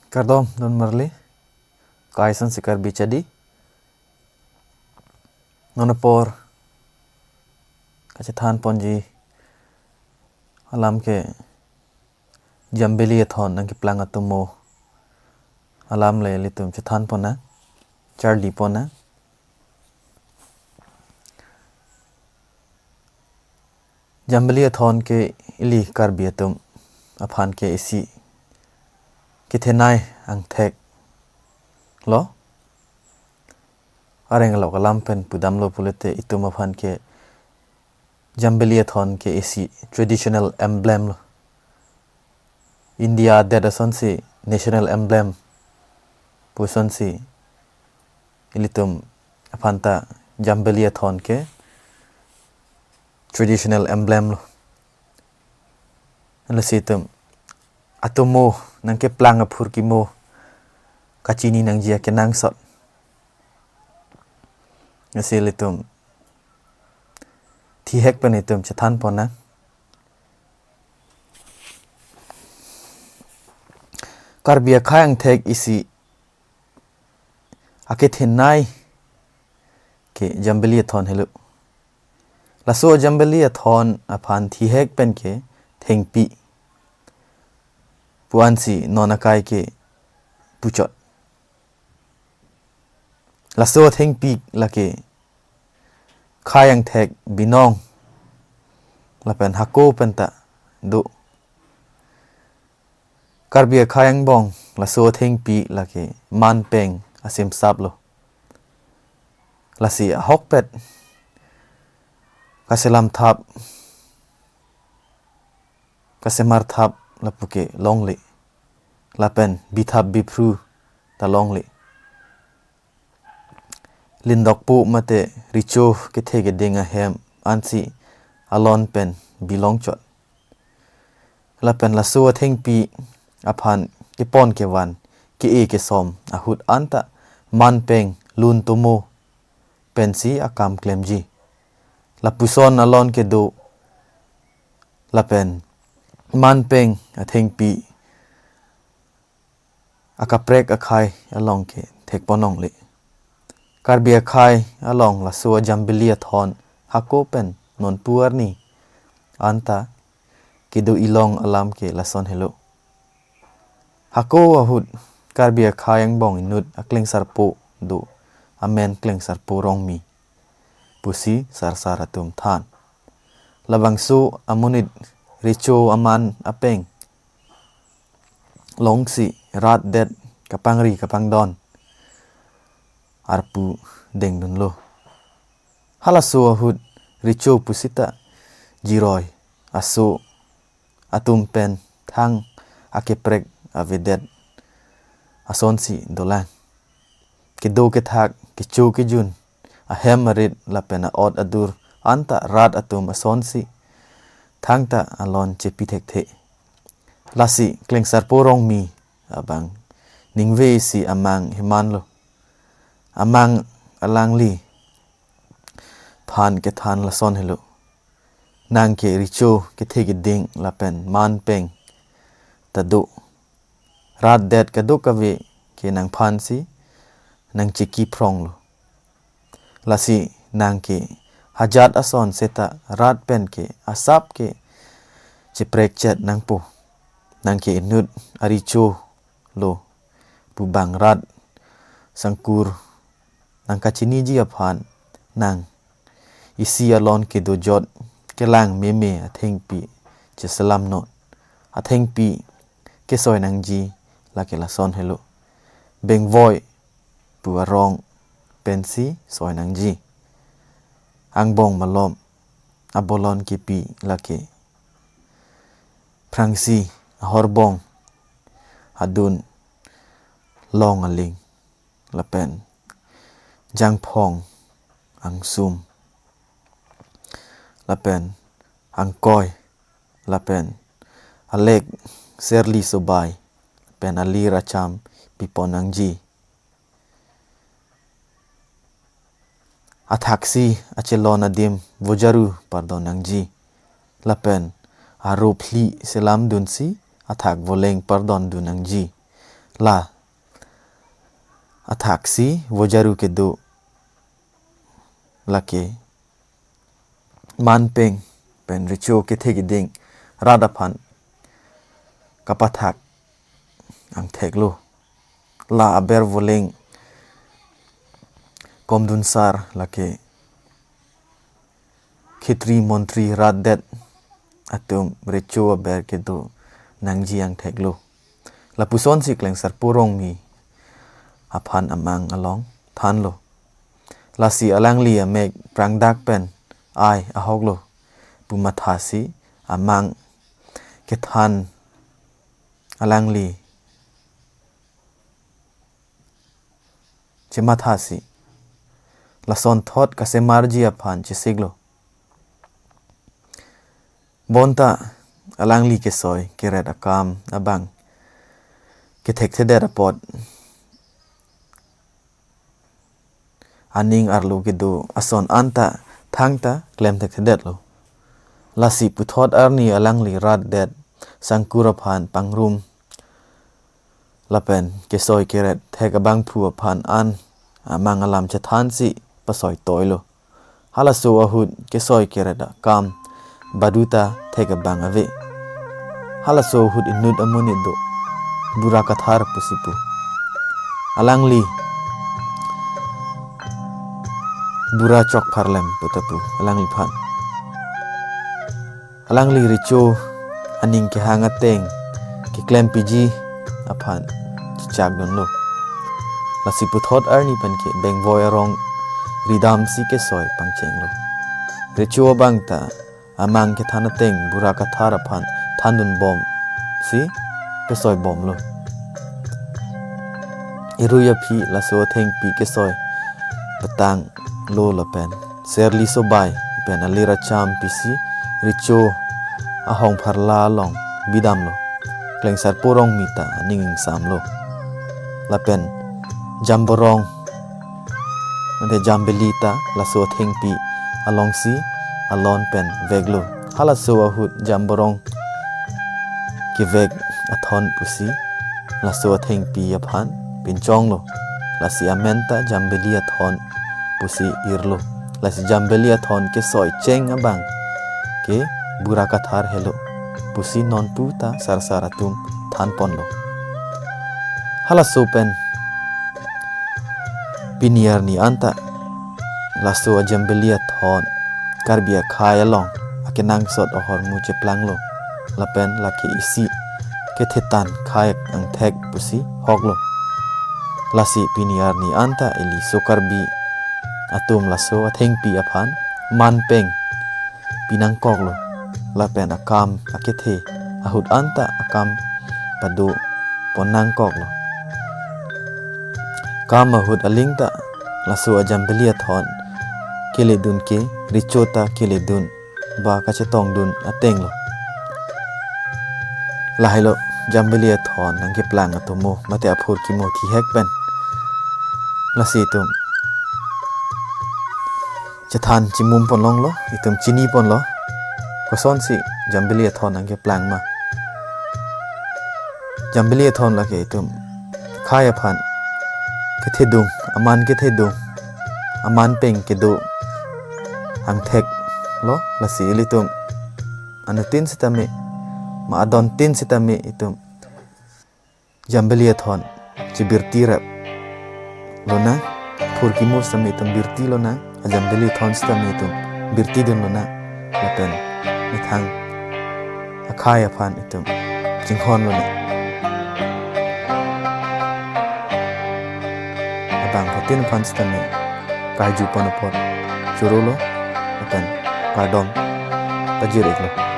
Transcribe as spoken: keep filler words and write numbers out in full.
Kardom don marli, kaisang si Karbi chadi. Non apor kachethan ponji alam ke Jambili Athon nangkeplang atomo alam le ilitum chethan ponnang, charli ponnang. Jambili Athon ke ili Karbi atum aphan ke isi kethenei angthek lo. Areng alok alam pen pudamlo pulote itum aphan ke Jambili Athon ke isi traditional emblem lo. India adet asonsi national emblem pu asonsi ilitum aphanta Jambili Athon ke traditional emblem lo. Lasi itum atomo nangkeplang aphurkimo kachini nangji akenangsot. Lasi ilitum thihek pen itum chethan ponnang. Karbi akhei angthek isi akethenei ke Jambili Athon helo. Laso Jambili Athon aphan thihek pen ke thengpi pu ansi non akai ke puchot. Laso thengpi lake khei angthek binong lapen hako penta do. Karbi akhei angbong laso thengpi lake manpeng asimsap lo. Lasi ahokpet kaselam thap, kasemar thap lapu ke longle, lapen bithap biphru ta longle. Lindokpo mate recho kethe keding ahem ansi alon pen bilong chot. Lapen laso athengpi aphan kepon kevan ke-e kesom ahut anta manpeng lun tomo pensi akam klemji. Lapuson alon kedo lapen manpeng athengpi akaprek akhei along ke thekponlongle. Karbi akhei along laso Jambili Athon hako pen nonpu arni anta kedo ilong alam ke lason helo. Hako ahut Karbi akhei angbong inut aklengsarpo do, amen Klengsarpo Rongmi pusi sarsar atum than. Labangso amonit recho aman apeng longsi rat det kapangri kapangdon arpu dengdunlo. Halaso ahut recho pusita jiroi aso atum pen thang akeprek avedet asonsi dolang. Kedo kethak, kecho kejun, ahem arit lapen a-ot adur anta rat atum asonsi thangta alon chepi thekthe. Lasi Klengsarpo Rongmi abang ningve isi amang hemanlo. Amang alangli phan kethan lason helo. Nang ke recho kethe keding lapen manpeng ta do. Rat det kadokave ke nangphansi nangchekiphronglo. Lasi nang ke hajat ason seta rat pen ke asap ke cheprekchet nangpo. Nang ke inut arecho lo pu bang rat sangkur nangkachiniji aphan nang isi alon kedojot kelang meme athengpi cheselamnon. Athengpi kesoi nangji lake lason helo. Bengvoi pu arong pensi soi nangji. Angbong malom abolon kipi lake phrangsi ahorbong adun long aling lapen jangphong angsum lapen angkoi lapen alek serli sobai lapen alir acham pipon nangji. Athaksi achelon adim vojaru pardon nangji. Lapen aro phli selamdunsi athak voleng pardondun nangji. La athaksi vojaru kedo lake manpeng pen recho kethe keding rat aphan kapathak angthek lo. La aber voleng komdunsar lake khetri montri rat det atum recho aber kedo nangji angthek lo. Lapusonsi Klengsarpo Rongmi aphan amang along thanlo. Lasi alangli amek prangdak pen ai ahok lo pu mathasi amang kethan alangli chemathasi lason thot kasemarji aphan chesiklo. Bonta alangli kesoi keret akam abang kethekthedet apot aning arlo kedo ason anta thangta klemthekthedetlo. Lasi puthot arni alangli rat det sangkur aphan pangrum lapen kesoi keret thek abangphu aphan an amang alam chethansi pasoi toilo. Halaso ahut kesoi keret akam baduta thek abang ave. Halaso ahut inut amonit do, Bura Kathar pusi pu. Alangli Bura Chokpharlem puta pu alangliphan. Alangli recho aning kehang ateng keklempiji aphan chechakdunlo. Lasi puthot arni penke bengvoi arong ridamsi kesoi pangchenglo. Recho abangta amang kethan ateng Bura Kathar aphan thandunbomsi kesoibomlo. Irui aphi laso athengpi kesoi petanglo lapen serli sobai pen alir acham pisi recho ahong pharla along bidamlo. Klengsarpo Rongmi ta aning ingsamlo. Lapen jamborong mate jambeli ta laso athengpi alongsi alon pen veklo. Halaso ahut jamborong kevek athon pusi laso athengpi aphan pinchonglo. Lasi amen ta jambeli athon pusi irlo. Lasi jambeli athon kesoi cheng abang ke Bura Kathar helo pusi nonpu ta sarsar atum thanponlo. Halaso pen pini arni anta laso ajambeli athon Karbi akhei along akenangsot ahormu cheplanglo lapen lake isi kethetan khei angthek pusi hoklo. Lasi pini arni anta ili so Karbi atum laso athengpi aphan manpeng pinangkoklo lapen akam akethe ahut anta akam padopon nangkoklo. Kam ahut aling ta laso ajambeli athon keledun ke recho ta keledun ba kachetongdun atenglo. Lahelo jambeli athon nangkeplang atomo mate aphurkimo thihek pen. Lasi itum chethan chimum ponlonglo, itum chini ponlo. Kosonsi jambeli athon nangkeplang ma. Jambeli athon lake itum khei aphan kethedung, aman kethedung, aman peng kedo angthek lo. Lasi ilitum anuttin sitame ma adontin sitame itum jambeli athon chebirti rap lonang, phurkimo sitame itum birti lonang, ajambeli athon sitame itum birtidun lonang, lapen methang akhei aphan itum chinghon lonang. Abangphutin aphan sitame kaijupon apot chorolo lapen kardom pajir-iklo.